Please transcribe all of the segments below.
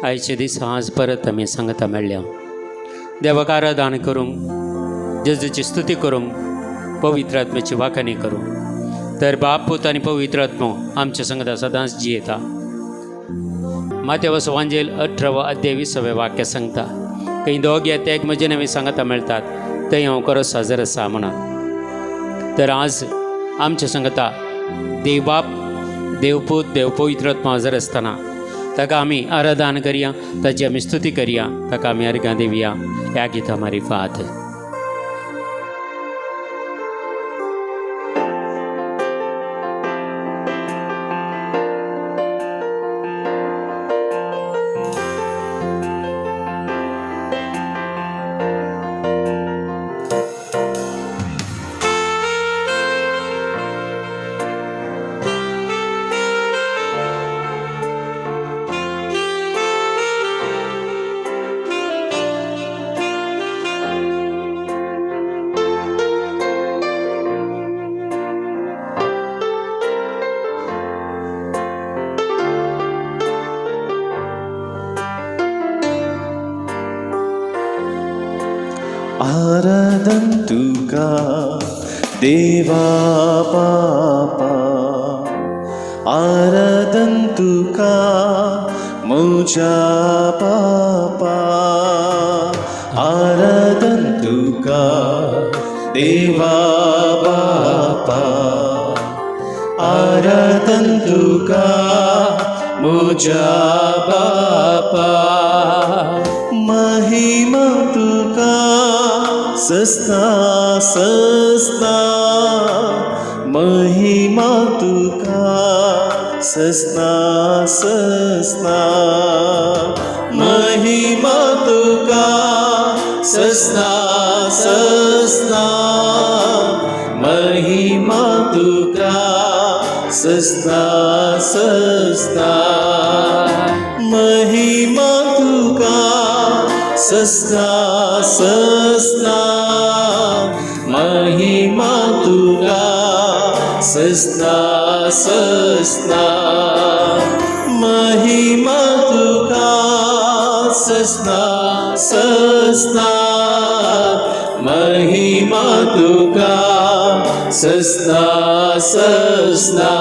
आयचे दीस आज परत आमी सांगता मेळ्ळ्या. देवाक आराधन करूंक, जेजूची स्तुती करूंक, पवित्र आत्म्याची वाखाणी करूंक. तर बाप, पूत आनी पवित्र आत्मो आमच्या संगता सदांच जियेता. मातेवस वांजेल 18वो अध्याय 20वें वाक्य सांगता, खंय दोग या तेग म्हजे नवी सांगता मेळटात थंय हांव खरो साजर आसा म्हणून. तर आज आमच्या संगता देवबाप, देवपूत, देव पवित्र आत्मा हजर आसतना ताका आमी आराधन करया, ताची आमी स्तुती करया, ताका आमी अर्घां दिवया ह्या गिता मारिफात. आराधन तुका देवा बापा, आराधन तुका म्हज्या बापा, आराधन तुका देवा बापा, आराधन तुका म्हज्या बापा, महिमा तुका सस्ना सस्ना, महिमा तुका सस्ना सस्ना, महिमा तुका सस्ना सस्ना, महिमा तुका सस्ना सस्ना, महिमा तुका सस्ना सस्ना, महिमा तुका सस्ना सस्ना, महिमा तुका सस्ना सस्ना, महिमा तुका सस्ना सस्ना.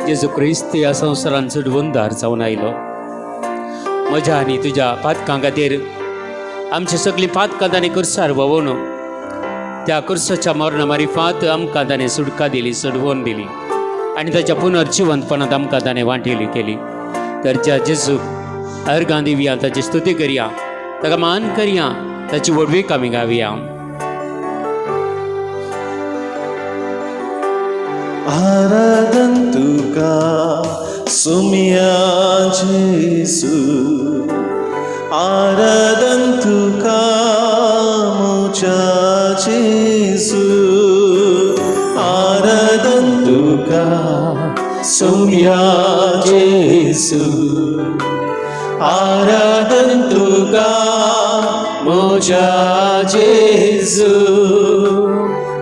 जेजू क्रिस्त ह्या संवसारान चडवून जावन आयलो म्हज्या आनी तुज्या पातकां खातीर. आमची सगळीं पातकां ताणें कुर्सार व्होवून त्या कुर्साच्या मरणा मारिफात आमकां ताणें सुटका दिली, सोडवून दिली आनी ताच्या पुनर्जिवंतपणांत आमकां ताणें वांटेली केली. तर ज्या जेजूक अर्घां दिवया, ताची स्तुती करया, ताका मान करया, ताची व्हडवीक आमी गावया. आराधन तुका सुम्या जेसू, आराधन तुका म्हज्या जेसू, आराधन तुका सुम्या जेसू, आराधन तुका म्हज्या जेसू,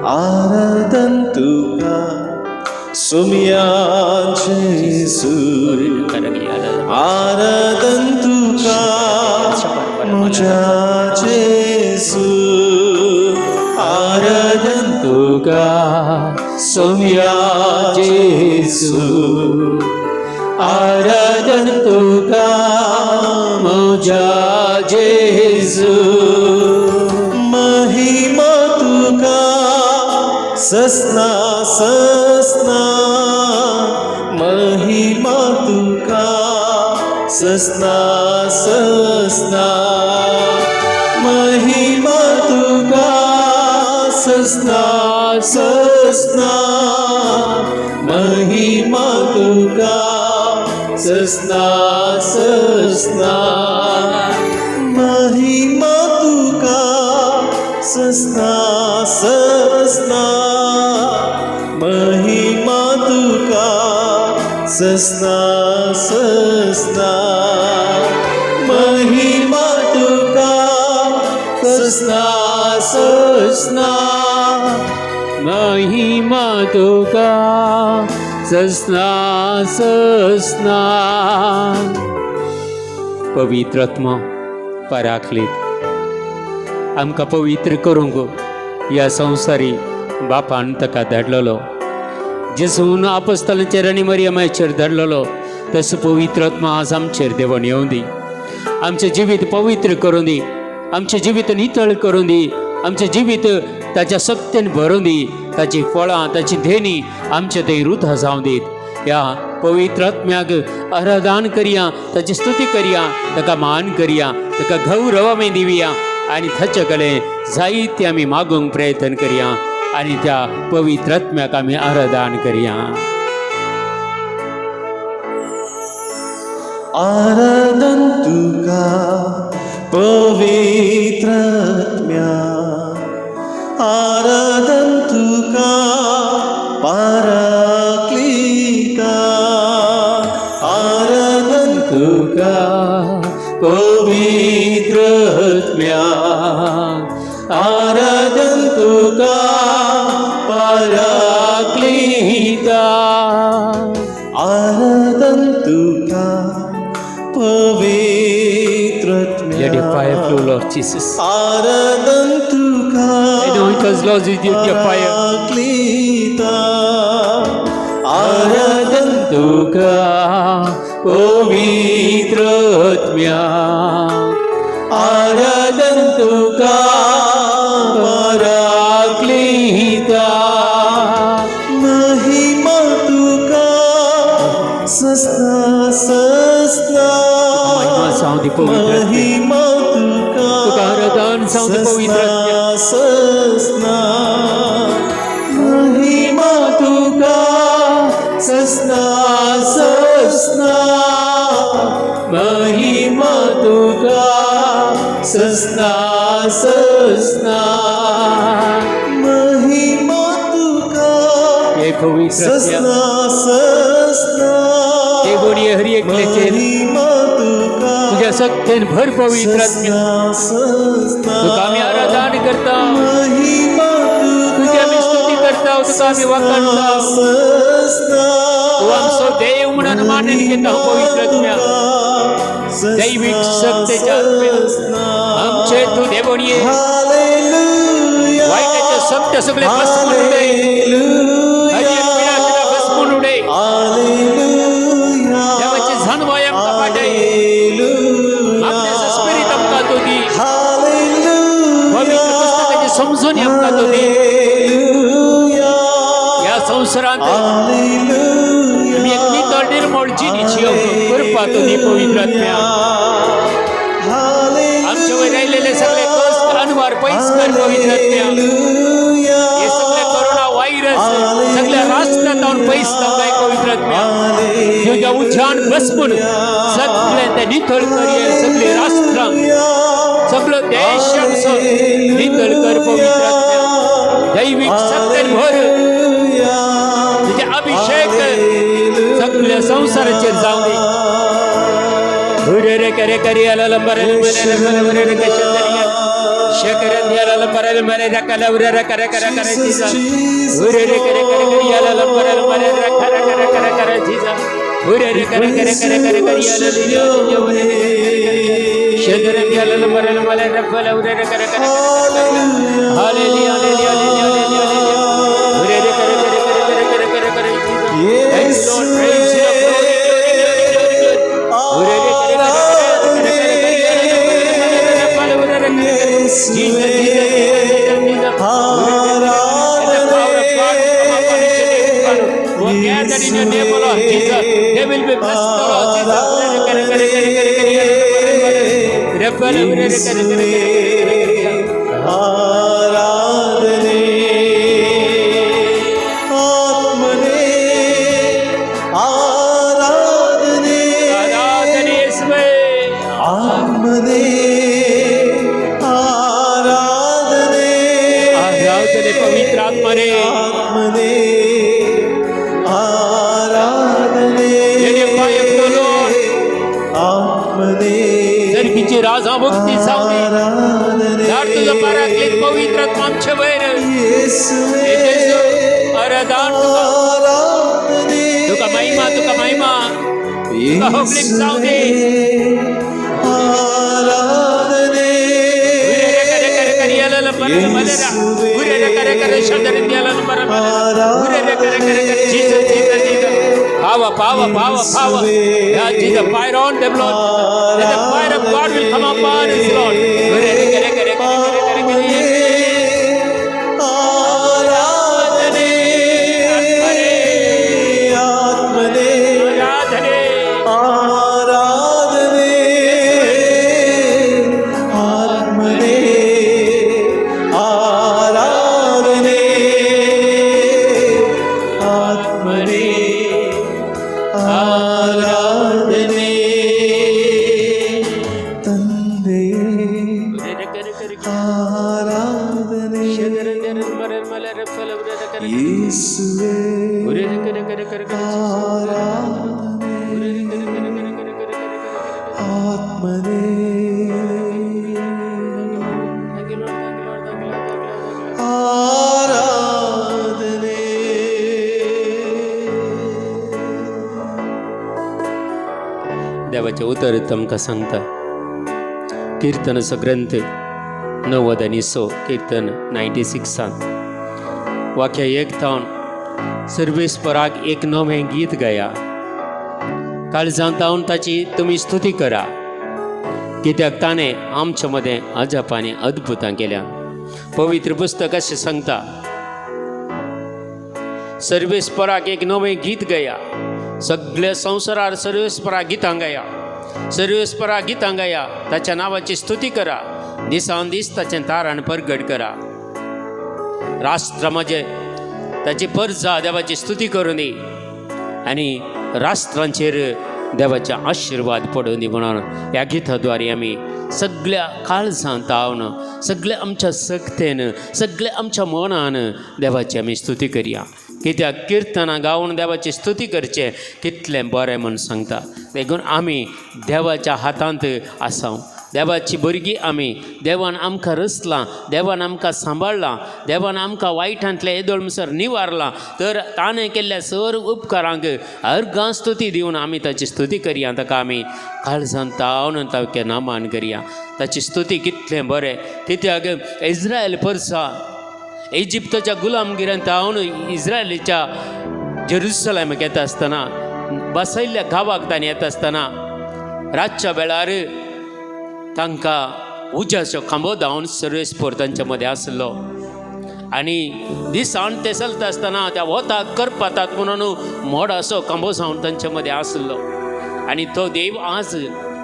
आराधन तुका सुम्या जेसू, आराधन तुका म्हज्या जेसू, आराधन तुका सुम्या जेसू, आराधन तुका म्हज्या जेसू, महिमा तुका सस्ना सस्ना, महिमा तुका सस्ना सस्ना, महिमा तुका सस्ना सस्ना, महिमा तुका सस्ना सस्ना, महिमा तुका सस्ना सस्ना, महिमा तुका सस्ना सस्ना, महिमा तुका सस्ना सस्ना, महिमा तुका ससना ससना. पवित्र आत्मा पराकलीत आमकां पवित्र करूंक ह्या संवसारी बापान ताका धाडलेलो. जेसून आपस्तलांचेर आनी मरियमाचेर धाडलेलो तसो पवित्र आत्मा आज आमचेर देवान येवं दी. आमचें जिवीत पवित्र करूं दी, आमचें जिवीत नितळ करूं दी, आमचें जिवीत ताच्या शक्तेन भरूं दी. ताचीं फळां ताची देणी आमचे थंय रुथा जावं दीत. ह्या पवित्र आत्म्याक आराधन करया, ताची स्तुती करया, ताका मान करया, ताका गौरव आमी दिवया आनी ताचे कडेन जायते आमी मागूंक प्रयत्न करया आनी त्या पवित्र आत्म्याक आमी आराधन करया. आराधन तुका पवित्र आत्म्या, आराधन तुका पाराक्लिता, आराधन तुका पवित्र आत्म्या, आराधन तुका पराक्लिता. आराधन तुका पवित्र Let your fire आत्म्या, flow, Lord Jesus. आराधन तुका Anoint us, Lord, with your fire. पराक्लिता, आराधन तुका पवित्र आत्म्या, आराधन तुका पराक्लिता. महिमा तुका ससना ससना, महिमा जावं दी पवित्र आत्म्या. महिमा तुका तुका आराधन जावं दी पवित्र आत्म्या. ससना, महिमा तुका ससना ससना, महिमा तुका ससना ससना. महिमा तुका हे पवित्र आत्म्या. ससना ससना, देवोनी हरी एकल्याचेर महिमा तुका तुझ्या शक्तेन भर पवित्र आत्म्या. ससना ससना, तुका आमी आराधन करता, महिमा तुझी आमी स्तुती करता, तुका आमी वाखाणता. ससना, तूं आमचो देव म्हणून मानून घेता पवित्र आत्म्या. दैवीक शक्तेच्या आत्म्या आमचे तूं देवणये वायटाचे सत्य सगळे भस्मून उडय. हरी एक विनाशना भस्मून उडय. देवाची जाणवाय आमकां वाटय. आपल्या स्पिरीत आमकां तूं दी. पवित्र पुस्तकाची समजून आमकां तूं दी. ह्या संवसारांत आमी एक नितळ निर्मळ जिणी जियोवंक करपा तूं दी पवित्र आत्म्या. आमचे वयर आयलेले सगळे कश्ट अनवार पयस कर पवित्र आत्म्या. हे सगळे कोरोना व्हायरस सगळ्या राष्ट्रांत पयस जावंक पवित्र आत्म्या. तुज्या उज्यान भस्मून सगळे ते नितळ कर. हे सगळे राष्ट्रां सगळो देश आमचो नितळ कर पवित्र आत्म्या. दैवीक सत्तेन भर. तुझे अभिषेक सगळ्या संवसाराचेर जावं दी. रे करे करे शकर करे करे करे रे करे करे करे करे करे करे रे करे करे करे करे करे रे करे करे. Hallelujah hallelujah hallelujah hallelujah. रे करे करे करे करे करे करे करे. Thank you, Lord. Praise you. Glory, glory, glory, glory, glory. रे करे करे करे करे करे करे. Jesus, Jesus, Jesus, Jesus. And the power of God will come upon each and every one who are gathered in your name, O Lord Jesus. They will be blessed, O Lord Jesus. करे करे करे करे करे करे करे करे करे. आराधने आत्मने आराधने, आराधने येशुवे. आत्मने आराधने, आराधने पवित्र आत्मने. आत्मने आराधने, Let your fire flow, Lord. आत्मने सर्गीची राजा मुक्ती जाऊ दे. आराधने, धाड तुझं पराक्लित पवित्र आत्मा आमच्या वयर. येशुवे हे जेजू, आराधन तुका. आराधने. तुका होगळीक जावं दे. ಆರಾಧನೆ. Power, power, power, power. Yeah, Jesus, fire on them, Lord. Let the fire of God will come upon us, Lord. ಆರಾಧನೆ, ಆತ್ಮನೇ. ಆರಾಧನೆ. ಆರಾಧನೆ, ಆತ್ಮನೇ. ಆರಾಧನೆ, ಆತ್ಮನೇ. ಆರಾಧನೆ, ತಂದೆ. ಆರಾಧನೆ, ಯೇಸುವೇ. ಆರಾಧನೆ, ಆತ್ಮನೇ. ಆರಾಧನೆ. देवाचें उतर तुमकां सांगता. किर्तनाचो ग्रंथ 96 कीर्तन 96 वाक्य 1 थावन सर्वेस्पराक एक नवें गीत गाया, काळजांत थावन ताची तुमी स्तुती करा, कित्याक ताणें आमच्या मदें अजापांनी अद्भुतां केल्या. पवित्र पुस्तक अशें सांगता, सर्वेस्पराक एक नवें गीत गाया. सगळ्या संवसारार सर्वेस्परा गितां गाया, सर्वेस्परा गितां गाया. ताच्या नांवाची स्तुती करा, दिसान दीस ताचें तारण परगट करा. राष्ट्र म्हजें ताची परजा देवाची स्तुती करूं दी आनी राष्ट्रांचेर देवाचे आशिर्वाद पडूं दी म्हणून ह्या गिताद्वारे आमी सगळ्या काळजांत तावन, सगळ्या आमच्या सक्तेन, सगळ्या आमच्या मनान देवाची आमी स्तुती करया. कित्याक किर्तनां गावन देवाची स्तुती करचें कितलें बरें म्हूण सांगता. देखून आमी देवाच्या हातांत आसा, देवाची भुरगीं आमी. देवान आमकां रचलां, देवान आमकां सांबाळ्ळां, देवान आमकां वायटांतलें येदोळ म्हणसर निवारलां. तर ताणें केल्ल्या सर्व उपकारांक अर्गां स्तुती दिवन आमी ताची स्तुती करया. ताका आमी काळजान तावन ताका नामान करया. ताची स्तुती कितलें बरें, कित्याक इज्रायल परसा इजिप्ताच्या गुलामगिरांत तावन इज्रायलीच्या जेरुसलेमाक येता आसतना, बसयल्ल्या गांवाक तांणी येता आसतना, रातच्या वेळार तांकां उज्याचो खांबो धांवन सर्वेस्पोर तांच्या मदें आसलो आनी दिसान ते चलता आसतना त्या वताक करपातात म्हणून मोडाचो खांबो जावन तांच्या मदें आसलो. आनी तो देव आज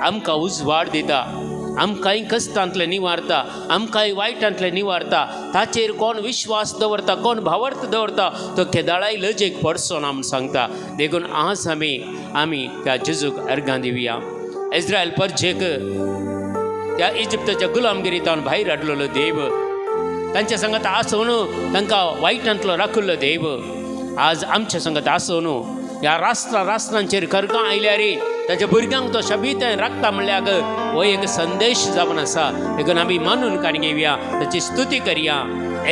आमकां उजवाड दिता, आमकांय कश्टांतलें निवारता, आमकांय वायटांतलें निवारता. ताचेर कोण विश्वास दवरता, कोण भावार्थ दवरता, तो केदाळाय लजेक पडचो ना म्हूण सांगता. देखून आज आमी आमी त्या जेजूक अर्गां दिवया. इज्रायल परजेक त्या इजिप्ताच्या गुलामगिरींतल्यान भायर हाडलेलो देव, तांच्या संगत आसून तांकां वायटांतलो राखिल्लो देव आज आमच्या संगत आसून ह्या राष्ट्रा राष्ट्रांचेर खरगां आयल्यार ताच्या भुरग्यांक तो शबीत राखता म्हणल्यार हो एक संदेश जावन आसा. देखून आमी मानून काणी घेवया, ताची स्तुती करया.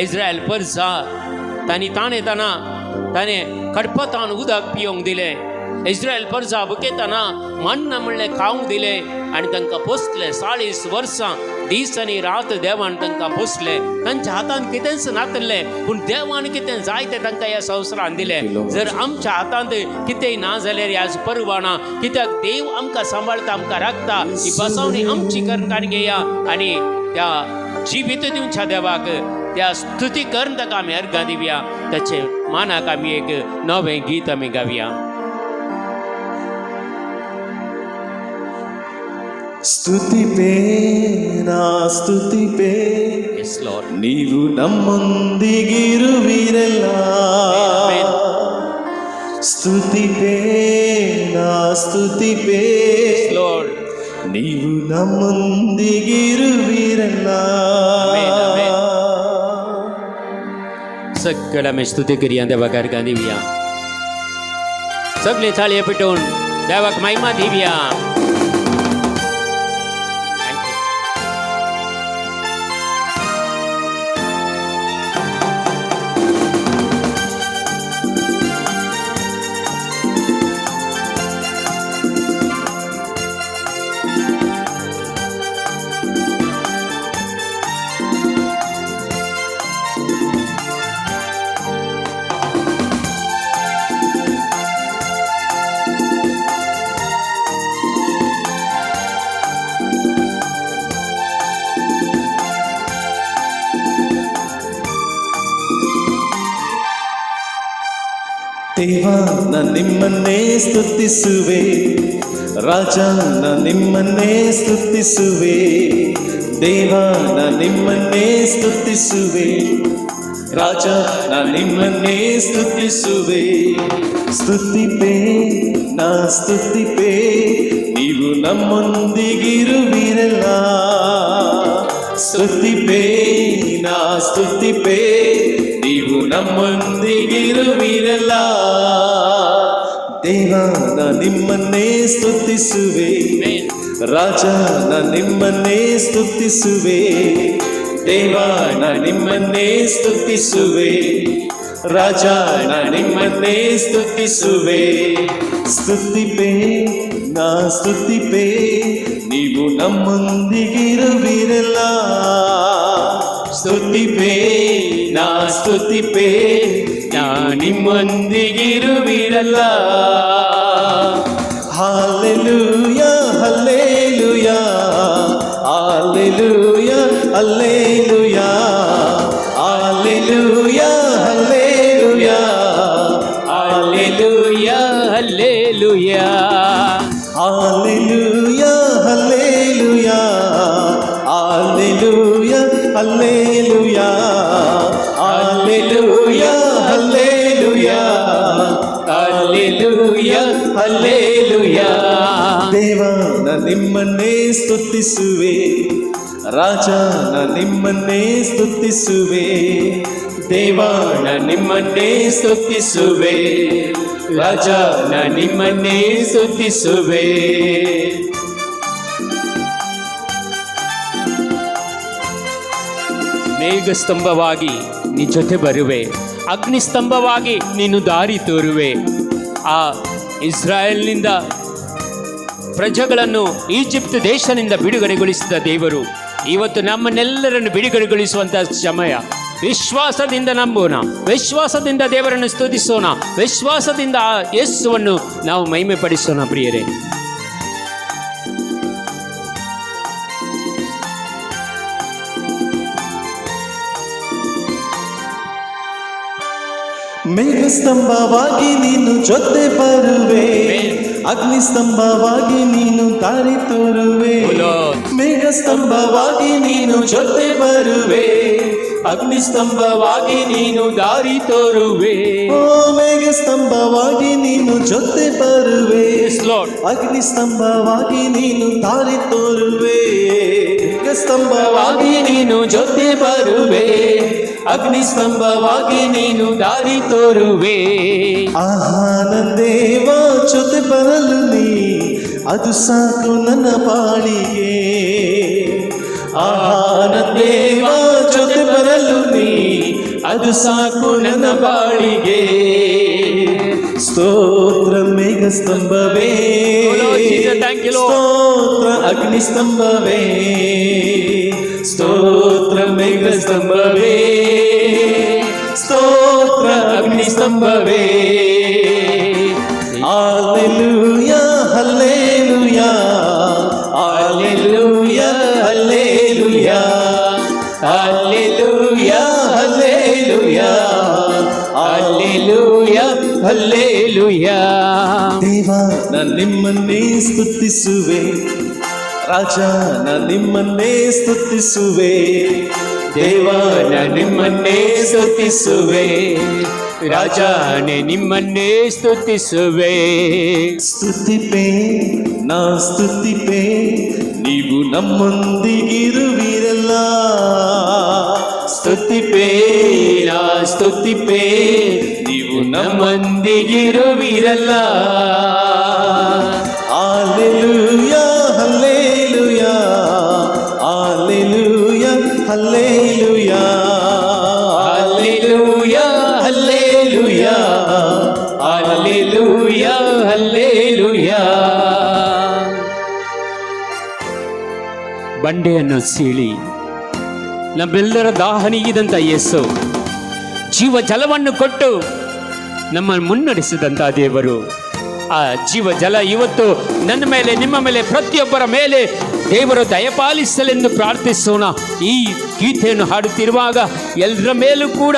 इज्रायल परजा तांणी ताण येताना ताणें खडपतान उदक पिवंक दिलें. इज्रायल परजा भुकेतना मन्न म्हणलें खावंक दिलें आनी तांकां पोसलें. 40 वर्सां दीस आनी रात देवान तांकां पोसलें. तांच्या हातान कितेंच नातलें, पूण देवान कितें जाय तें तांकां ह्या संवसारान दिलें. जर आमच्या हातांत कितेंय ना जाल्यार आज परवा ना, कित्याक देव आमकां सांबाळटा, आमकां राखता. ही बसवणी आमची करून काणी घेया आनी त्या जिवीत दिवच्या देवाक त्या स्तुती करून ताका आमी अर्घां दिवया. ताचे मानाक आमी एक नवें गीत आमी गावया. ಸ್ತುತಿಪೇ ನಾ ಸ್ತುತಿಪೇ. Yes Lord. ನೀವು ನಮ್ಮೊಂದಿಗಿರುವಿರಲ್ಲ. Amen. ಸ್ತುತಿಪೇ ನಾ ಸ್ತುತಿಪೇ. Lord. ನೀವು ನಮ್ಮೊಂದಿಗಿರುವಿರಲ್ಲ. Amen, amen. सगळ्या आमी स्तुती करया, देवाक अर्घां दिवया. सगळे थाळये पेटोवन देवाक महिमा दिवया. Thank you. ದೇವ, ನಾ ನಿಮ್ಮನ್ನೇ ಸ್ತುತಿಸುವೆ. ರಾಜ, ನಾ ನಿಮ್ಮನ್ನೇ ಸ್ತುತಿಸುವೆ. ದೇವ, ನಾ ನಿಮ್ಮನ್ನೇ ಸ್ತುತಿಸುವೆ. ರಾಜ, ನಾ ನಿಮ್ಮನ್ನೇ ಸ್ತುತಿಸುವೆ. ಸ್ತುತಿಪೆ, ನಾ ಸ್ತುತಿಪೆ, ನೀವು ನಮ್ಮೊಂದಿಗಿರುವಿರಲ್ಲ. ಸ್ತುತಿಪೆ, ನಾ ಸ್ತುತಿಪೆ, ನೀವು ನಮ್ಮೊಂದಿಗಿರುವಿರಲ್ಲ. ದೇವ, ನಾ ನಿಮ್ಮನ್ನೇ ಸ್ತುತಿಸುವೆ. ರಾಜ, ನಾ ನಿಮ್ಮನ್ನೇ ಸ್ತುತಿಸುವೆ. ದೇವ, ನಾ ನಿಮ್ಮನ್ನೇ ಸ್ತುತಿಸುವೆ. ರಾಜ, ನಾ ನಿಮ್ಮನ್ನೇ ಸ್ತುತಿಸುವೆ. ಸ್ತುತಿಪೆ, ನಾ ಸ್ತುತಿಪೆ, ನೀವು ನಮ್ಮೊಂದಿಗಿರುವಿರಲ್ಲ. ಸ್ತುತಿಪೆ, ನಾ ಸ್ತುತಿಪೆ, ನಾ ನಿಮ್ಮೊಂದಿಗಿರುವಿರಲ್ಲ. Hallelujah, hallelujah, hallelujah, hallelujah, hallelujah, hallelujah. Hallelujah, hallelujah. Hallelujah, hallelujah, hallelujah, hallelujah, hallelujah, hallelujah, hallelujah, hallelujah. ದೇವ, ನಾ ನಿಮ್ಮನ್ನೇ ಸ್ತುತಿಸುವೆ. ರಾಜ, ನಾ ನಿಮ್ಮನ್ನೇ ಸ್ತುತಿಸುವೆ. ದೇವ, ನಾ ನಿಮ್ಮನ್ನೇ ಸ್ತುತಿಸುವೆ. ರಾಜ, ನಾ ನಿಮ್ಮನ್ನೇ ಸ್ತುತಿಸುವೆ. ಮೇಘಸ್ತಂಭವಾಗಿ ನೀ ಜೊತೆ ಬರುವೆ, ಅಗ್ನಿಸ್ತಂಭವಾಗಿ ನೀನು ದಾರಿ ತೋರುವೆ. ಆ ಇಸ್ರಾಯೇಲ್ನಿಂದ ಪ್ರಜೆಗಳನ್ನು ಈಜಿಪ್ಟ್ ದೇಶದಿಂದ ಬಿಡುಗಡೆಗೊಳಿಸಿದ ದೇವರು ಇವತ್ತು ನಮ್ಮನ್ನೆಲ್ಲರನ್ನು ಬಿಡುಗಡೆಗೊಳಿಸುವಂಥ ಸಮಯ. ವಿಶ್ವಾಸದಿಂದ ನಂಬೋಣ, ವಿಶ್ವಾಸದಿಂದ ದೇವರನ್ನು ಸ್ತುತಿಸೋಣ, ವಿಶ್ವಾಸದಿಂದ ಆ ಯೇಸುವನ್ನು ನಾವು ಮಹಿಮೆ ಪಡಿಸೋಣ ಪ್ರಿಯರೇ. ಮೇಘಸ್ತಂಭವಾಗಿ ನೀನು ಜೊತೆ ಬರುವೆ, ಅಗ್ನಿಸ್ತಂಭವಾಗಿ ನೀನು ದಾರಿ ತೋರುವೆ. ಬೋಲೋ. ಮೇಘಸ್ತಂಭವಾಗಿ ನೀನು ಜೊತೆ ಬರುವೆ, ಅಗ್ನಿಸ್ತಂಭವಾಗಿ ನೀನು ದಾರಿ ತೋರುವೆ. ಓ, ಮೇಘಸ್ತಂಭವಾಗಿ ನೀನು ಜೊತೆ ಬರುವೆ, Yes, Lord. ಅಗ್ನಿಸ್ತಂಭವಾಗಿ ನೀನು ದಾರಿ ತೋರುವೆ. ಮೇಘಸ್ತಂಭವಾಗಿ ನೀನು ಜೊತೆ ಬರುವೆ, ಅಗ್ನಿಸ್ತಂಭವಾಗಿ ನೀನು ದಾರಿ ತೋರುವೆ. ಆಹಾ, ನಂದೇವ ಜೊತೆ ಬರಲು ನೀ, ಅದು ಸಾಕು ನನ್ನ ಬಾಳಿಗೆ. ಆಹಾ, ನಂದೇವ ಜೊತೆ ಬರಲು ನೀ, ಅದು ಸಾಕು ನನ್ನ ಬಾಳಿಗೆ. ಸ್ತೋತ್ರ ಮೇಘಸ್ತಂಭವೇ. Oh Lord Jesus, thank you, Lord. ಸ್ತೋತ್ರ ಅಗ್ನಿಸ್ತಂಭವೇ. ಸ್ತೋತ್ರ ಮೇಘಸ್ತಂಭವೇ. ಸ್ತೋತ್ರ ಅಗ್ನಿಸ್ತಂಭವೇ. Hallelujah, hallelujah, hallelujah, hallelujah, hallelujah, hallelujah, hallelujah, hallelujah. ದೇವ, ನಾನು ನಿಮ್ಮನ್ನೇ ಸ್ತುತಿಸುವೆ. ರಾಜ, ನಾನು ನಿಮ್ಮನ್ನೇ ಸ್ತುತಿಸುವೆ. ದೇವ, ನಿಮ್ಮನ್ನೇ ಸ್ತುತಿಸುವೆ. ರಾಜಾನೆ, ನಿಮ್ಮನ್ನೇ ಸ್ತುತಿಸುವೆ. ಸ್ತುತಿಪೆ, ನಾ ಸ್ತುತಿಪೆ, ನೀವು ನಮ್ಮೊಂದಿಗಿರುವಿರಲ್ಲ. ಸ್ತುತಿಪೇ, ನಾ ಸ್ತುತಿಪೇ, ನೀವು ನಮ್ಮೊಂದಿಗಿರುವಿರಲ್ಲ. Hallelujah, hallelujah, hallelujah, hallelujah, hallelujah, hallelujah, hallelujah, hallelujah. ಬಂಡೆಯನ್ನು ಸೀಳಿ ನಮ್ಮೆಲ್ಲರ ದಾಹ ನೀಗಿದಂಥ ಯೇಸು, ಜೀವ ಜಲವನ್ನು ಕೊಟ್ಟು ನಮ್ಮನ್ನು ಮುನ್ನಡೆಸಿದಂಥ ದೇವರು. ಆ ಜೀವ ಜಲ ಇವತ್ತು ನನ್ನ ಮೇಲೆ, ನಿಮ್ಮ ಮೇಲೆ, ಪ್ರತಿಯೊಬ್ಬರ ಮೇಲೆ ದೇವರು ದಯಪಾಲಿಸಲೆಂದು ಪ್ರಾರ್ಥಿಸೋಣ. ಈ ಗೀತೆಯನ್ನು ಹಾಡುತ್ತಿರುವಾಗ ಎಲ್ಲರ ಮೇಲೂ ಕೂಡ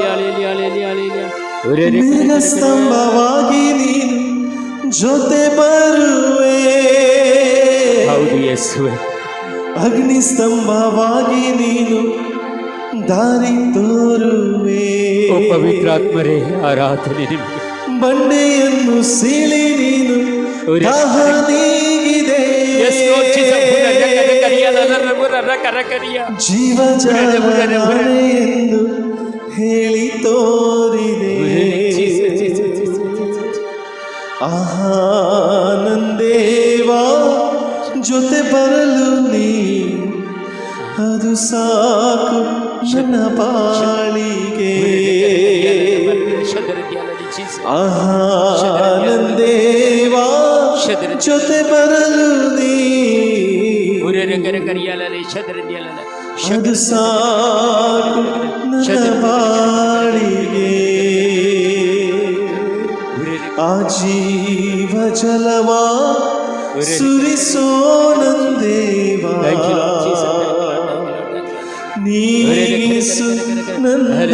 ಮೇಘಸ್ತಂಭವಾಗಿ ನೀನು ಜೊತೆ ಬರುವೆ. ಹೌದು ಯೇಸುವೆ. ಅಗ್ನಿಸ್ತಂಭವಾಗಿ ನೀನು ದಾರಿ ತೋರುವೆ. ಓ ಪವಿತ್ರಾತ್ಮರೇ, ಆರಾಧನೆ ನಿಮಗೆ. ಬಂಡೆಯನ್ನು ಸೀಳಿ ನೀನು ದಾಹ ನೀಗಿದೆ. Yes, Lord Jesus. ಜೀವ ಜಲವೇ ಎಂದು ಹೇಳಿ ತೋರಿದೆ. Jesus, Jesus, Jesus, Jesus. ಆಹಾ ನಂದೇವ, ಜೊತೆ ಬರಲು ನೀ, ಅದು ಸಾಕು ನನ್ನ ಬಾಳಿಗೆ. ಆಹಾ ನಂದೇವ, ಜೊತೆ ಬರಲು ನೀ, ಅದು ಸಾಕು ನನ್ನ ಬಾಳಿಗೆ. ಆ ಜೀವ ಜಲವ ಸುರಿಸೋ ನಂದೇವ. Thank you, Lord Jesus. Thank you, Lord. Thank you, Lord. Thank you, Lord. ನೀಗಿಸು ನನ್ನ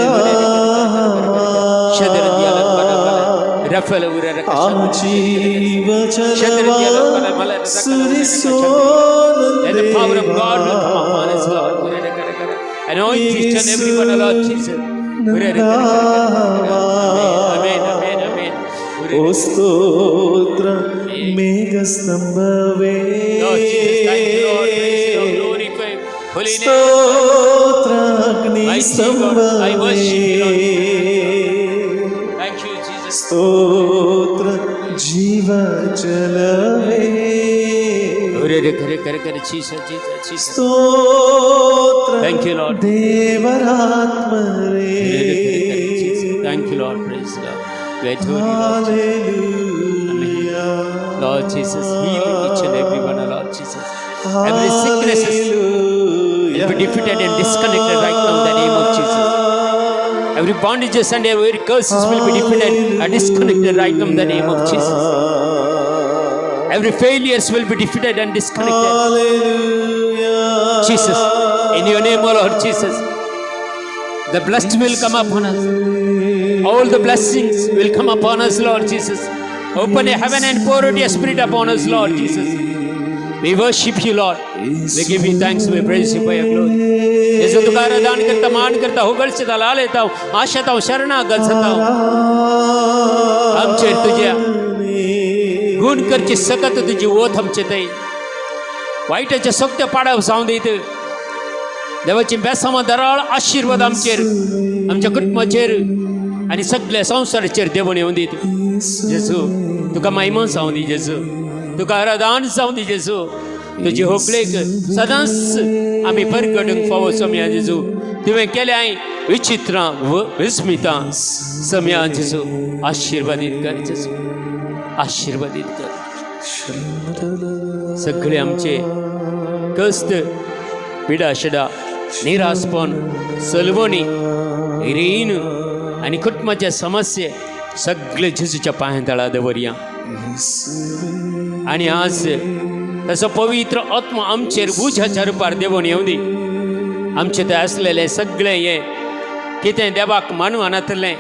ಆ ಜೀವ ಜಲವ ಸುರಿಸೋ. Let the power of God will come upon us, Lord. Anoint each and every one, Lord Jesus. Amen, amen, amen. ಓ ಸ್ತೋತ್ರ ಮೇಘ ಸ್ತಂಭವೇ. Lord Jesus, thank you, Lord. Praise you, Lord. Glorify holy name. ಸ್ತೋತ್ರ ಅಗ್ನಿ Mighty God, I worship you, Lord. ಸ್ತಂಭವೇ. Thank you, Jesus. ಸ್ತೋತ್ರ ಜೀವ ಜಲವೇ. Jesus, Jesus, Jesus. ಸ್ತೋತ್ರ Thank you, Lord. ದೇವರಾತ್ಮರೇ. Thank you, Lord. Praise the Lord. We adore you, Lord. Hallelujah. Lord Jesus, heal each and every one, Lord Jesus. Every sickness will be defeated and disconnected right now in the name of Jesus. Every bondages and every curses will be defeated and disconnected right now in the name of Jesus. Every failures will be defeated and disconnected. Hallelujah. Jesus, in your name, O Lord Jesus, the blessed will come upon us. All the blessings will come upon us, Lord Jesus. Open a heaven and pour out your spirit upon us, Lord Jesus. We worship you, Lord. We give you thanks. We praise you for your glory. येशू, तुका आराधन करता, मान करता, होगळसता, लालयता, आशेता, शरणागत जाता. आमचेर तुज्या गुण करची सकत तुजी ओत आमचे थंय वायटाचे सक्ते पाडप जावं दीत. देवाची बेसामा दराळ आशिर्वाद आमचेर, आमच्या कुटुंबाचेर आनी सगळ्या संवसाराचेर देवण येवन दीत. जेजू, तुका महिमा जावं दी. जेजू, तुका आराधन जावं दी. जेजू, तुजी होगळीक सदांच आमी परगटूंक फावो. सोम्या जेजू, तुवें केल्याय विचित्रां विस्मितां. सम्या जेजू, आशिर्वादीत कर. जेजू, आशिर्वादीत कर. सगळे आमचे कस्त, पिडा शिडा, निरासपण, सलवणी, रीण आनी कुटुंबाचे समस्ये सगळे जेजूच्या पांया तळा दवरया. आनी आज तसो पवित्र आत्मा आमचेर उज्याच्या रुपार देवून येवं दी. आमचे ते आसलेले सगळे हे कितें देवाक मानवनातलें,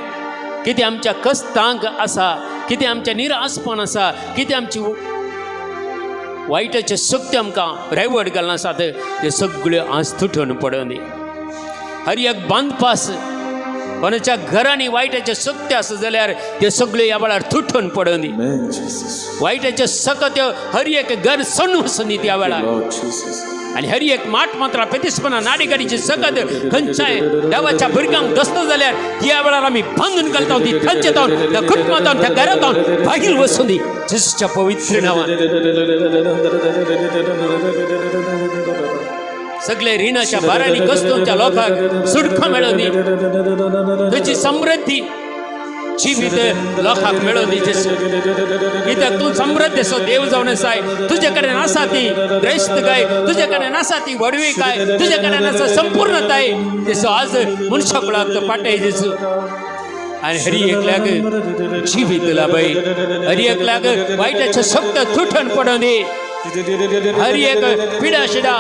कितें आमच्या कस्तांक आसा, कितें आमच्या निरासपण आसा, कितें आमची वायटाचे शक्ती आमकां रेवड घालना आसात, ते सगळ्यो आज तुटून पडून दी. हर एक बांदपास कोणाच्या घरांनी वायटाचे शक्ती आसा जाल्यार ते सगळे ह्या वेळार तुटून पडून दी. Amen, Jesus. वायटाचे सकत हर एक घर सणू वचून दी त्या वेळार. Lord Jesus. आणि हर एक माट मात्रा, पेतिसपणा, नाडीगाडीची सकत खंयच्याय देवाच्या भुरग्यांक दसलो जाल्यार त्या वेळार आमी बांदून घालता. ती थंयचे जावन, त्या कुटुंबांत, त्या घरांत भागीर वचून दी जेजूच्या पवित्र नांवान. सगळे रिणाच्या भारांनी कसतोच्या लोकांक सुटका मेळोवन दी. तुजी समृद्धी जिवीत लोकांक मेळोवन दी जेजू, कित्याक तूं समृद्ध असो देव जावन आसाय. तुजे कडेन आसा ती ग्रेस्तकाय, तुजे कडेन आसा ती व्हडविकाय, तुजे कडेन आसा संपूर्णताय. जेजू, आज मनशा कुळाक तो पाटय जेजू आणि हरी एकल्याक जिवीत लाभय. हरी एकल्याक वायटाचे शक्त तुटून पडून दी. हर एक पिडा शिडा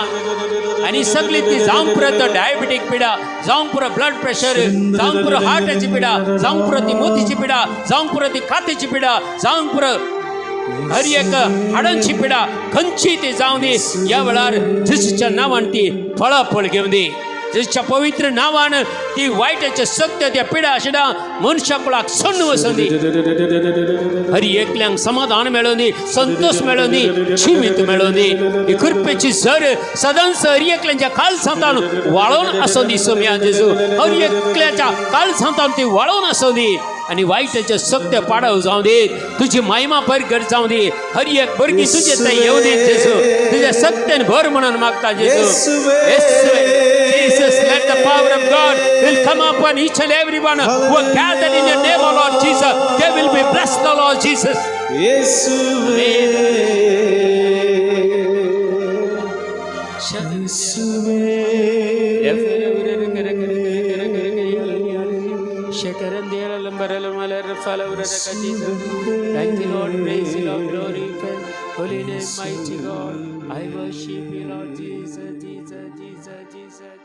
आनी सगळी ती जावंक पुरो तो डायबिटीक पिडा, जावंक पुरो ब्लड प्रेशर, जावंक पुरो हार्टाची पिडा, जावंक पुरो ती मोतीची पिडा, जावंक पुरो ती कातीची पिडा, जावंक पुरो हर एक हाडांची पिडा, खंयची ती जावं दी, ह्या वेळार जेजूच्या नांवान ती फळाफळ घेवं दी. जेजूच्या पवित्र नांवान ती वायटाचे सत्य त्या पिडा शिडा मनशा कुळाक सोडून वचूं दी. हरी एकल्यांक समाधान मेळोवन दी, संतोष मेळोवन दी, जिवीत मेळोवन दी. ही कृपेची सर सदांच हरी एकल्यांच्या काळजांतान वाळोवन आसूं दी. सोम्या जेजू, हर एकल्याच्या काळजांतान ती वाळोवन आसूं दी आनी वायटाचे सत्य पाडव जावं दी. तुजी महिमा परगट जावं दी. हर एक भुरगीं तुजे थंय येवं दी जेजू. तुज्या सत्यान भर म्हणून मागता जेजू. येसुवे. येसुवे. Jesus, let the power of God will come upon each and every one who are gathered in your name, O Lord Jesus. They will be blessed, O Lord Jesus. ಯೇಸುವೇ, ಯೇಸುವೇ. Thank you, Lord. Praise you, Lord. Glorify holy name, mighty God. I worship you, Lord Jesus, Jesus, Jesus, Jesus.